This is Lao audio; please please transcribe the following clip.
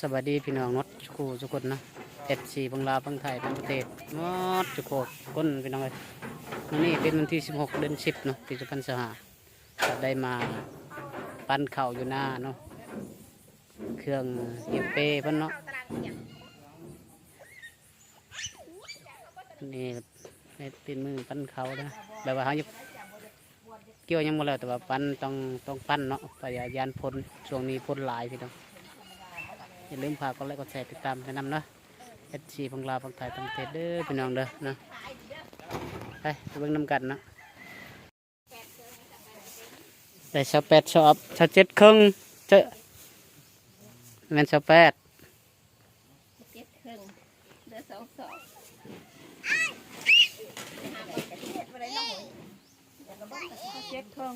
ສະບາຍດີພີ່ນ້ອງໝົດສູ່ຄູ່ສູ່ຄົນເນາະ ເອັຟຊີ ຝັ່ງລາວ ຝັ່ງໄທ ຕ່າງປະເທດໝົດສູ່ຄູ່ທຸກຄົນພີ່ນ້ອງເອີຍ. ມື້ນີ້ເປັນວັນທີສິບຫົກ ເດືອນສິບເນາະ ປີສອງພັນຊາວຫ້າ ກໍໄດ້ມາປັ້ນເຂົ້າຢູ່ນາເນາະ ເຄື່ອງຫຽບເປເພິ່ນເນາະ. ນີ້ໃຫ້ຕີນມືປັ້ນເຂົ້າເດີ ແບບວ່າເຮົາຍັງກ່ຽວຍັງບໍ່ແລ້ວ ແຕ່ວ່າປັ້ນຕ້ອງ ຕ້ອງປັ້ນເນາະ ເພາະວ່າຢ້ານຝົນ ຊ່ວງນີ້ຝົນຫຼາຍພີ່ນ້ອງ. ຢ່າລືມຝາກກົດໄລກ໌ ກົດແຊ ຕິດຕາມໃຫ້ນຳເນາະ ເອັຟຊີ ຝັ່ງລາວ ຝັ່ງໄທ ຕ່າງປະເທດເດີພີ່ນ້ອງເດີເນາະ. ໄປ ໄປເບິ່ງນຳກັນເນາະ. ໄດ້ຊາວແປດຊອບ ຊາວເຈັດເຄິ່ງ ເຈົ້າ ແມ່ນຊາວແປດ ເຈັດເຄິ່ງ ເຫຼືອສອງຊອບ ເຈັດເຄິ່ງ.